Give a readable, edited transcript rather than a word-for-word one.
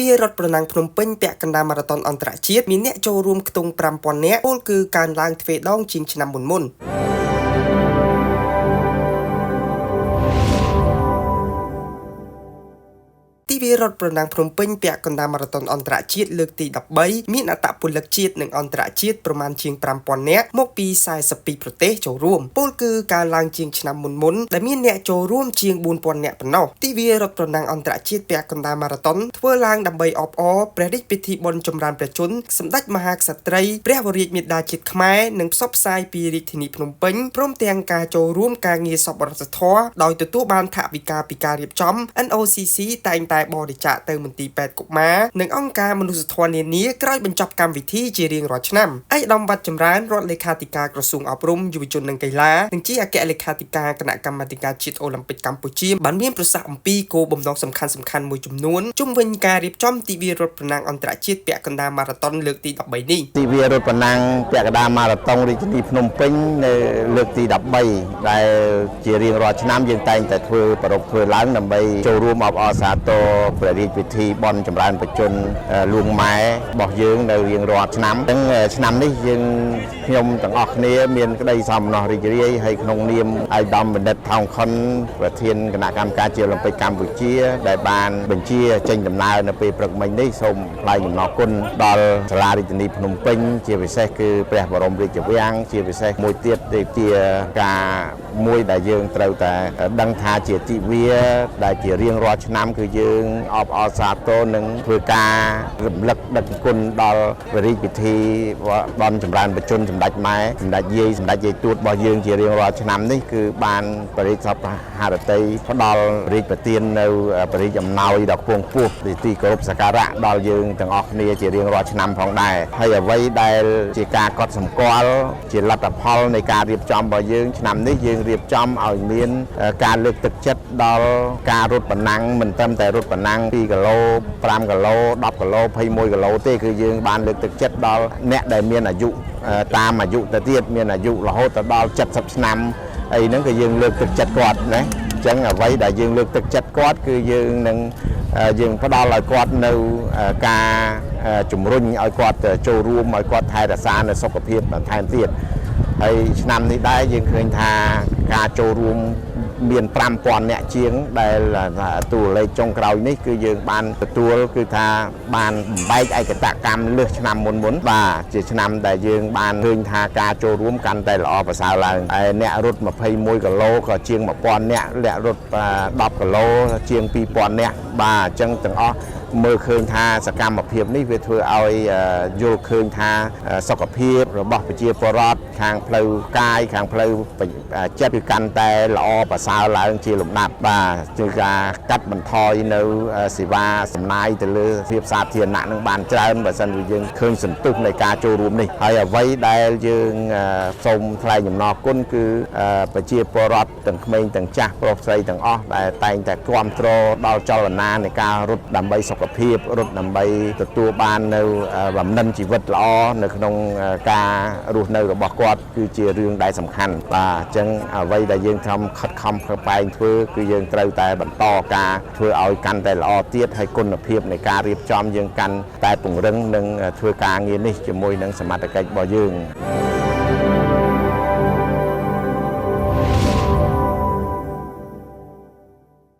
វារត់ប្រណាំងភ្នំពេញពាក់កណ្ដាលម៉ារ៉ាតុនអន្តរជាតិមានអ្នកចូលរួមខ្ទង់5000នាក់ពោលគឺកើនឡើងទ្វេដងជាងឆ្នាំមុនៗ ទិវារត់ប្រណាំងភ្នំពេញពាក់កណ្ដាលម៉ារ៉ាតុនអន្តរជាតិលើកទី13មានអត្តពលិកជាតិនិងអន្តរជាតិប្រមាណជាង5000នាក់មកពី42ប្រទេសចូលរួមពោលគឺកើនឡើងជាងឆ្នាំមុនៗដែលមានអ្នកចូលរួមជាង4000នាក់ប៉ុណ្ណោះទិវារត់ប្រណាំងអន្តរជាតិពាក់កណ្ដាលម៉ារ៉ាតុនធ្វើឡើងដើម្បីអបអរព្រះរាជពិធីបុណ្យចម្រើនព្រះជន្មសម្ដេចមហាក្សត្រីព្រះវររាជមាតាជាតិខ្មែរនិងផ្សព្វផ្សាយពីរាជធានីភ្នំពេញព្រមទាំងការចូលរួមការងារសប្បុរសធម៌ដោយទទួលបានថវិកាពីការរៀបចំ NOCC តែងតែបរិច្ចាគទៅមន្ទីរពេទ្យកុមារនិងអង្គការមនុស្សធម៌នានាក្រោយបញ្ចប់កម្មវិធីជារៀងរាល់ឆ្នាំឯកឧត្តមវត្តចម្រើនរដ្ឋលេខាធិការក្រសួងអប់រំយុវជននិងកីឡានិងជាអគ្គលេខាធិការគណៈកម្មាធិការជាតិអូឡ িম্প ិកកម្ពុជាបានមានប្រសាសន៍អំពីគោលបំណងសំខាន់ៗមួយចំនួនជុំវិញការរៀបចំទិវារត់ប្រណាំងអន្តរជាតិពាក់កណ្ដាលម៉ារ៉ាតុនលើកទី13នេះ ទិវារត់ប្រណាំងពាក់កណ្ដាលម៉ារ៉ាតុងរាជធានីភ្នំពេញនៅលើកទី13ដែលជារៀងរាល់ឆ្នាំយើងតែងតែធ្វើប្រារព្ធធ្វើឡើងដើម្បីចូលរួមអបអរសាទរព្រះរាជពិធីបុណ្យចម្រើនព្រះជន្មលួងម៉ែរបស់យើងនៅរៀងរាល់ឆ្នាំអញ្ចឹងឆ្នាំនេះយើងខ្ញុំទាំងអស់គ្នាមានក្តីសោមនស្សរីករាយហើយក្នុងនាមឯកឧត្តមបណ្ឌិតថោងខុនប្រធានគណៈកម្មការជាតិអូឡ িম্প ិកកម្ពុជាដែលបានបញ្ជាចេញដំណើរនៅពេលព្រឹកមិញនេះសូមថ្លែងអំណរគុណដល់សាលារាជធានីភ្នំពេញជាពិសេសគឺព្រះបរមរាជវាំងជាពិសេសមួយទៀតជាការមួយដែលយើងត្រូវតែដឹងថាជាទិវាដែលជារៀងរាល់ឆ្នាំគឺយើងអបអរសាទរនិងធ្វើការរំលឹកដឹកគុណដល់ព្រះរាជពិធីបុណ្យចម្រើនព្រះជន្មសម្ដេចម៉ែសម្ដេចយាយសម្ដេចយាយទួតរបស់យើងជារៀងរាល់ឆ្នាំនេះគឺបានព្រះរាជសព្វហឫទ័យផ្ដល់រាជប្រទាននៅព្រះរាជអំណោយដ៏ខ្ពង់ខ្ពស់ទីគោរពសក្ការៈដល់យើងទាំងអស់គ្នាជារៀងរាល់ឆ្នាំផងដែរហើយអ្វីដែលជាការកត់សម្គាល់ជាលទ្ធផលនៃការរៀបចំរបស់យើងឆ្នាំនេះយើងរៀបចំឲ្យមានការលើកទឹកចិត្តដល់ការរត់ប្រណាំងមិនត្រឹមតែរត់ប្រណាំង2គីឡូ5គីឡូ10គីឡូ21គីឡូទេគឺយើងបានលើកទឹកចិត្តដល់អ្នកដែលមានអាយុតាមអាយុទៅទៀតមានអាយុរហូតទៅដល់70ឆ្នាំអីហ្នឹងក៏យើងលើកទឹកចិត្តគាត់ណាអញ្ចឹងអ្វីដែលយើងលើកទឹកចិត្តគាត់គឺយើងនឹងយើងផ្ដល់ឲ្យគាត់នៅការជំរុញឲ្យគាត់ចូលរួមឲ្យគាត់ថែរក្សានៅសុខភាពបន្ថែមទៀតហើយឆ្នាំនេះដែរយើងឃើញថាការចូលរួមមាន5000អ្នកជាងដែលតួលេខចុងក្រោយនេះគឺយើងបានទទួលគឺថាបានបំបែកឯកតកម្មលើសឆ្នាំមុនមុនបាទជាឆ្នាំដែលយើងបានឃើញថាការចូលរួមកាន់តែល្អប្រសើរឡើងហើយអ្នករត់21គីឡូក៏ជាង1000អ្នកអ្នករត់10គីឡូជាង2000អ្នកបាទអញ្ចឹងទាំងអស់មើលឃើញថាសកម្មភាពនេះវាធ្វើឲ្យយល់ឃើញថាសុខភាពរបស់ប្រជាពលរដ្ឋខាងផ្លូវកាយខាងផ្លូវចិត្តគឺកាន់តែល្អប្រសើរឡើងជាលំដាប់បាទជាការកាត់បន្ថយនៅសេវាសំណាយទៅលើភាពសាធារណៈនឹងបានច្រើនបើសិនជាយើងឃើញសន្ទុះនៃការចូលរួមនេះហើយអ្វីដែលយើងសូមថ្លែងអំណរគុណគឺប្រជាពលរដ្ឋទាំងក្មេងទាំងចាស់ប្រុសស្រីទាំងអស់ដែលតែងតែគាំទ្រដល់ចលនានៃការរត់ដើម្បីសុខភាពរត់ដើម្បីទទួលបាននៅបំណិនជីវិតល្អនៅក្នុងការរស់នៅរបស់គាត់គឺជារឿងដែលសំខាន់បាទអញ្ចឹងអ្វីដែលយើងធ្វើខិតខំប្រឹងប្រែងធ្វើគឺយើងត្រូវតែបន្តការធ្វើឲ្យកាន់តែល្អទៀតហើយគុណភាពនៃការរៀបចំយើងកាន់តែពង្រឹងនិងធ្វើការងារនេះជាមួយនឹងសមត្ថកិច្ចរបស់យើង